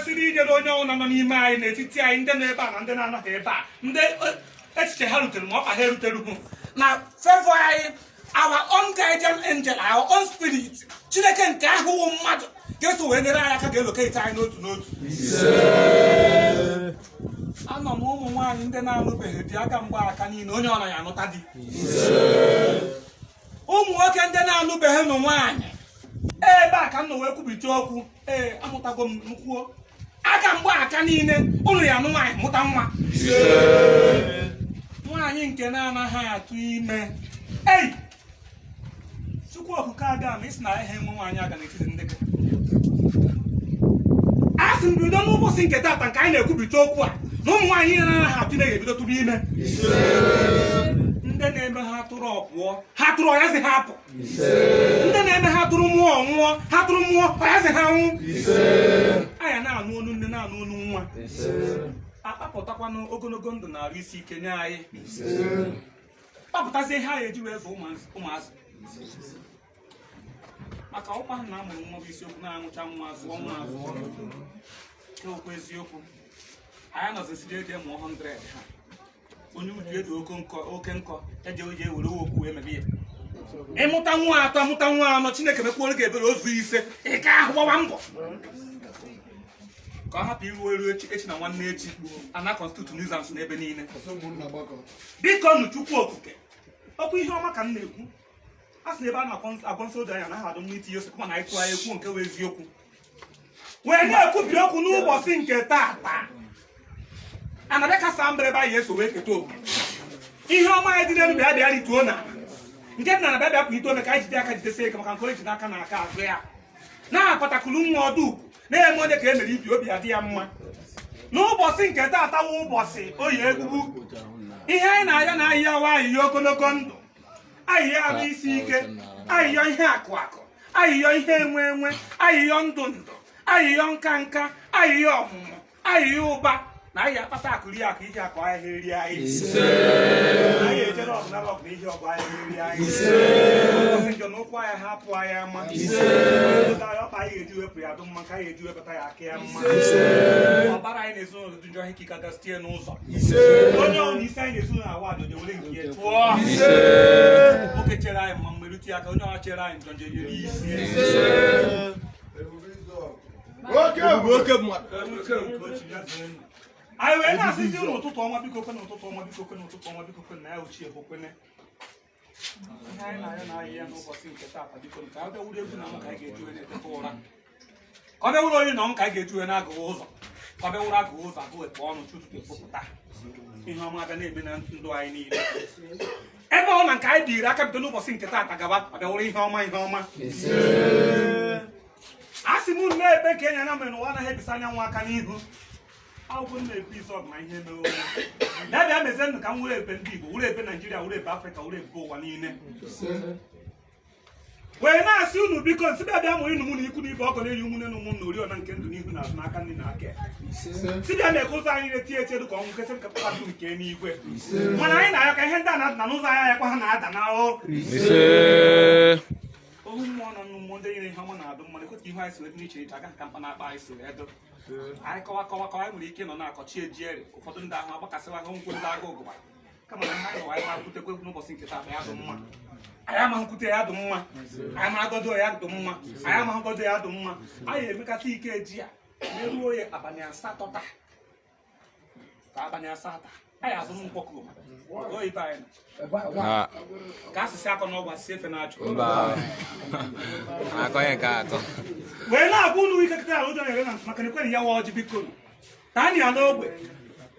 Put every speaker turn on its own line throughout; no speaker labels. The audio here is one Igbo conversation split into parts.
Kwesịrị inyere onye ọbụla nọ n'ime anyị, n'etiti anyị, ndị nọ ebe a na ndị na-anọghị ebe a, ndị echiche ha rutere ma ọ ka ha eruteruhu na favor anyị, our own guardian angel, our own spirit, Chineke nke ahụhụ mmadụ ga-eso wee nyere anyị aka, ga-elocate anyị n'otu n'otu. Anọ m ụmụ nwaanyị ndị na-alụbeghị di, aka mgba aka niile, onye ọ na ya anụta di. Ụmụ nwoke ndị na-alụbeghị nụ nwaanyị, ebe a ka m nọ wee kwubite okwu. Ee, amụtago m nkwuo aka mgba aka niile, ụnụ ya anụ nwaanyị, mụta nwa. Nwaanyị nke na-anaghị atụ ime, ei, Chukwu Okike abịa ma isi na ihe enwe nwaanyị aga n'etiti ndị gị, a sị m bido n'ụbọchị nke taata nke anyị na-ekwubite okwu a, na ụmụ nwaanyị niile na-anaghị atụ ime ga-ebido tụrụ ime. Ndị na-eme ha tụrụ ọpụọ, ha tụrụ ọyazi ha apụ. Ndị na-eme ha tụrụ mmụọ nwụọ, ha tụrụ mmụọ ọyazi ha nwụ. Anya na-anụ olu nne, na-anụ olu nwa, akpapụtakwanụ ogologo ndụ na arụ isi ike nye anyị, kpapụtazie ihe anyị eji wee zụ ụmụazị, maka ọkwa ahụ na amụrụ nwa bụ isiokwu, na-anwụcha nwa zụọ nwa azụọ. Nke okwu eziokwu, anyị nọzisi eji mụọ 100 ha, onye uju eji oke nkọ, oke nkọ eji oji ewere okwu wee mebe ya. Ịmụta nwa atọ, amụta nwa anọ, Chineke mekwuoro gị ebere, ozu ise, ị ka ahụ gbawa mbọ ka ọ hapụ iru eru echi echi na nwanne echi ana constitute nuisance n'ebe niile. Biko nụ, Chukwu Okike, okwu ihe ọma ka m na-ekwu. A sị na ebe a na-agwọ nsọ odo anya anaghị adụ mma itinye ose, kama na anyị kwuo anyị ekwu nke wee eziokwu, wee na-ekwubi okwu n'ụbọchị nke taata. Anabịa kasa mbere ebe anyị eso wee keta oke ihe ọma anyị dị n'elu, bịa bịa rituo na nke dị na bịa bịa kwurite ome, ka anyị jide aka jidesie ike, maka nke onye ji n'aka na aka azụ ya na-akpatakulu nwa ọdụ ugwu na-eme onye ka e mere ibi obi adị ya mma. N'ụbọchị nke taata wụ ụbọchị oyi egbugbu, ihe anyị na-ayọ na ahịhịa wa ahịhịa ogologo ndụ, ahịhịa arụ isi ike, ahịhịa ihe akụ akụ, ahịhịa ihe enwe enwe, ahịhịa ndụ ndụ, ahịhịa nka nka, ahịhịa ọmụmụ, ahịhịa ụba na ahịhịa akpata akụ rie akụ, ihe akụ ahịhịa eri anyị, anyị ejere ọgụ nara ọgụ na ihe ọgụ ahịhịa eri anyị, ụbọchị njọ na ụkwụ anyị hapụ anyị ama obodo anyị, ọkpa anyị ga-eji wepụ ya dụ mma, ka anyị ga-eji wepụta ya aka ya mma. Ọbara anyị na ezinụlọ dị njọ, ihe ike aga sitie n'ụzọ onye ọbụla isi anyị na ezinụlọ awa ajoje were nke ya chụọ. Nwoke chere anyị mma mmerute aka, onye ọha chere anyị njọ nje yere isi.
Oke bụ oke mmadụ.
Anyị wee na-asịzi ụlọ ụtụtụ ọma, biko kwene, ụtụtụ ọma, biko kwene, ụtụtụ ọma, biko kwene, na ya ochie bụ kwene. Ihe anyị na-arịọ na ahịhịa n'ụbọchị nke taata, biko, ka ọ bịa wuru egwu na mụ ka anyị ga-eji wee na-eteta ụra, ka ọ bịa wuru onye na ọnwụ ka anyị ga-eji wee na-agụghị ụzọ, ka ọ bịa wuru agụghị ụzọ agụ wepụ ọnụ chi ụtụtụ efopụta, ihe ọma abịa na-eme na ndụ anyị niile. Ebe ọ na nke anyị dịrị aka bido n'ụbọchị nke taata gaba, ọ bịa wuru ihe ọma, ihe ọma. A sị m na-ebe ka enyi anya mere n'ụwa anaghị ebisa anyanwụ aka n'ihu. Akwụkwọ m na-ebu izu ọgụ na ihe mere onwe ya bịa mezie ndụ, ka m were ebe ndị Igbo, were ebe Naijiria, were ebe Afrịka, were ebe ụwa niile, wee na-asị unu, biko, nsị bịa bịa mụrụ inu mụ na ikwu na ibe, ọgọ na-eri, ụmụnne na ụmụnna, oriọna nke ndụ n'ihu na azụ, n'aka nri na aka. Si bịa mee ka ụzọ anyị na-eti eti edu ka ọnwụ kesịrị ka kpakpando nke n'igwe, mana anyị na-ayọ ka ihe ndị a na-ada na n'ụzọ anyị ayakwa ha na-ada n'ahụ ohu mmụọ na nnụ mmụọ ndị nyere ihe ọma na-adụ mma, ekwe ka ihu anyị si wee dị n'iche iche aga ka mkpa na-akpa anyị si wee dụ anyị. Kọwa kọwa kọwa, anyị nwere ike nọ na-akọchi ejieri ụfọdụ ndị ahụ agbakasịwa ahụ nkwụ ndị agụụ gụba, kama na ihe anyị nọwa anyị ma-akwutekwe n'ụbọchị nke taa ya dị mma. Anyị amaghị nkwute ya dị mma, anyị amaghị ya dị mma, anyị amaghị ya dị mma. Anyị emekata ike eji ya meruo ya abalị 8 taa, ka abalị 8 anyị azụrụ nkwọkụ oyibo anyị ka asịsị akọ n'ọgwụ asịsị efe na-achụ.
Mba. Akọ ya nke akọ.
Wee na-agwa unu ike kịta ala ụjọ na-ere na maka na ekwere ya wa ọjị, biko taa ya n'ogbe,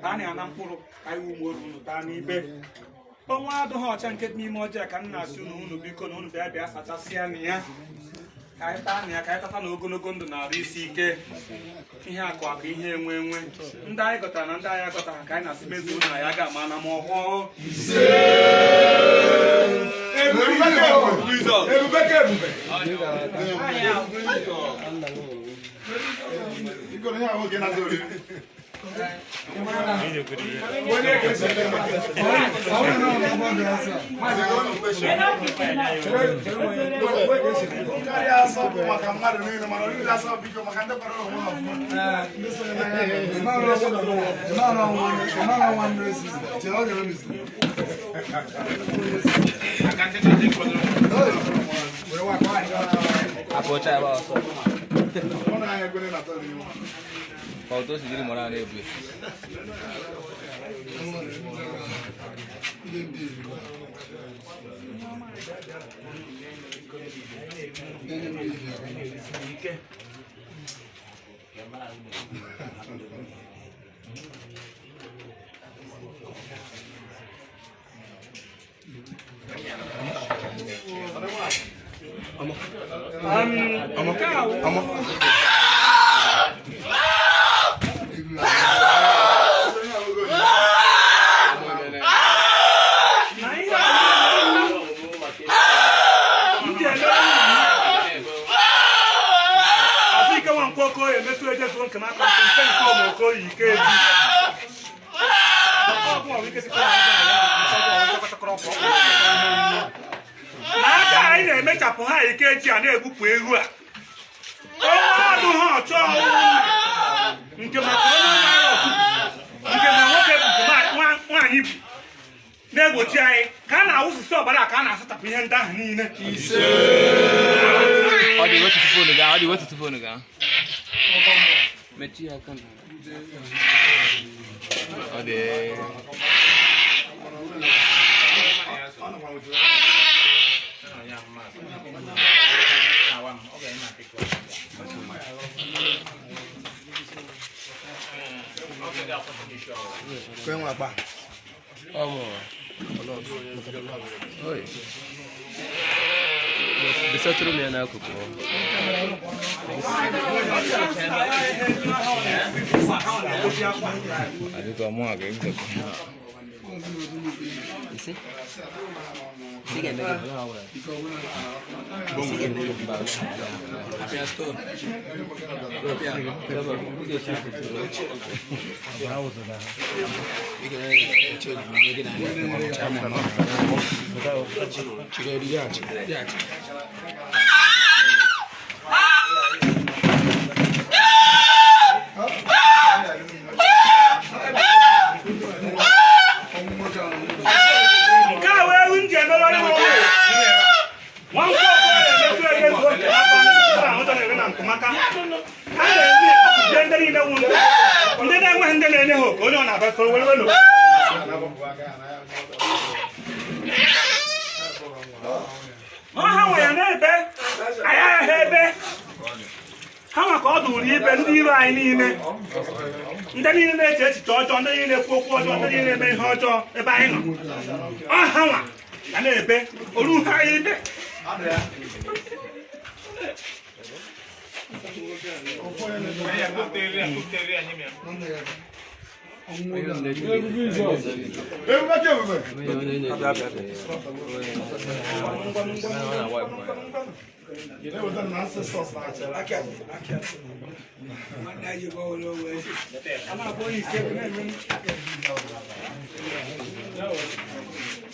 taa ya na mkpụrụ, ka anyị ụmụ oru unu taa n'ibe ọnwa adịghị ọcha nke dị n'ime ọjị a, ka m na-asị unu, unu biko na unu bịa bịa sachasịa na ya, ka anyị taa na ya, ka anyị tata na ogologo ndụ na arụ isi ike, ihe akụ akụ, ihe enwe enwe, ndị anyị gọtara na ndị anyị agọtara, ka anyị na-asị mezuo na ya ga-ama na ma ọhụụ.
Ebube ka ebube. Biko, ihe ahụ oge na-azụ oriri.
Apụ oche ebe ọsọ. Ka otu o si jiri mụrụ a na-ebu ya.
Nke a wụ na ihe a ndị eme Azụike Nwankwo Okoye emetụ ejezuo nke maka nke nke ọmụ Okoye ike eji na aka anyị na-emechapụ ha ike eji a na-egbupụ ewu a ọnwa adụ ha ọchọ ọnwụ nke maka onye virus nke ma nwoke bụ nke nwaanyị bụ na-egbochi anyị ka a na-awụsịsị ọbara ka a na-asachapụ ihe ndị ahụ niile.
Ọ dị wetutu phone gị, ọ dị wetutu phone gị. Mechie aka na. Ọ dị. Ọmụ. Oi. Desatụrụ m ya n'akụkụ. Adịkwa mụ a ga-eguzokwa.
Isi? Isi ga-eme gịnị? Isi ga-eme gịnị?
Nke a wee ewu m ji emegharị m onwe Nwankwo Okoye emetụ ejezuo nke aka ndị ahụ na-ere na ntụmaka a na-eme akụzie ndị niile wụ ndị na-enweghị ndị na-enye ha oke onye ọ na-abịa soro were were. Ha nwe ya n'ebe anyị aghaghị ebe ha nwa ka ọ dụrụ ibe ndị iro anyị niile, ndị niile na-eche echiche ọjọọ, ndị niile na-ekwu okwu ọjọọ, ndị niile na-eme ihe ọjọọ ebe anyị nọ. Ọ ha nwa ga na-ebe oru ha anyị ibe.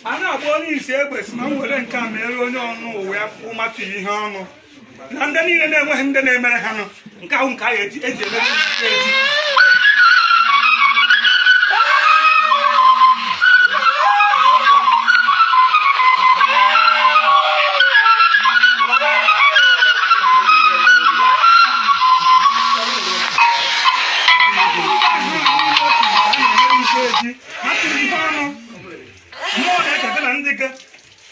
A na-agba onye isi egbe si na m were nke a mere onye ọnụ ụwa ya kwụ matụ ihe ọnụ na ndị niile na-enweghị ndị na-emere ha nụ nke ahụ nke a eji eji emere ndị eji. Matụrụ ihe ọnụ mmụọ na-echeta na ndị gị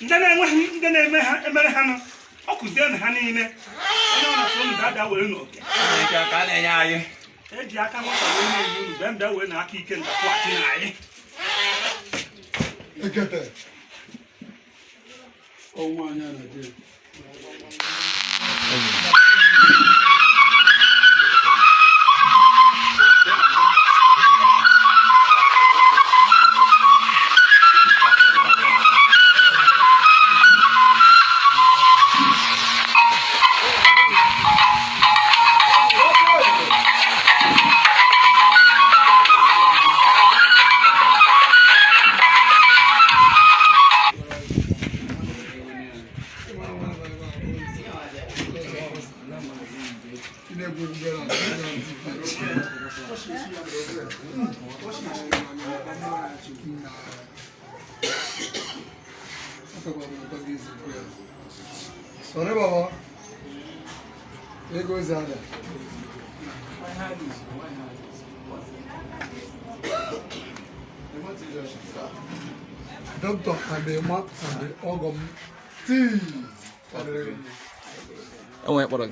ndị na-enweghị ndị na-eme ha emere ha nụ ọ kụzie na ha niile onye ọ na-asụ unu ga-abịa were n'oke
Ka a na-enye anyị.
eji aka nwata wee na-enye unu bịa mbịa wee na aka ike ndakwụghachi na anyị.
Ekete.
Ọnwa anyị a Naịjirịa. Sorry, Baba. Ego zada. Doctor and the ma and the ogom tea.
Enwere kpọrọ gị.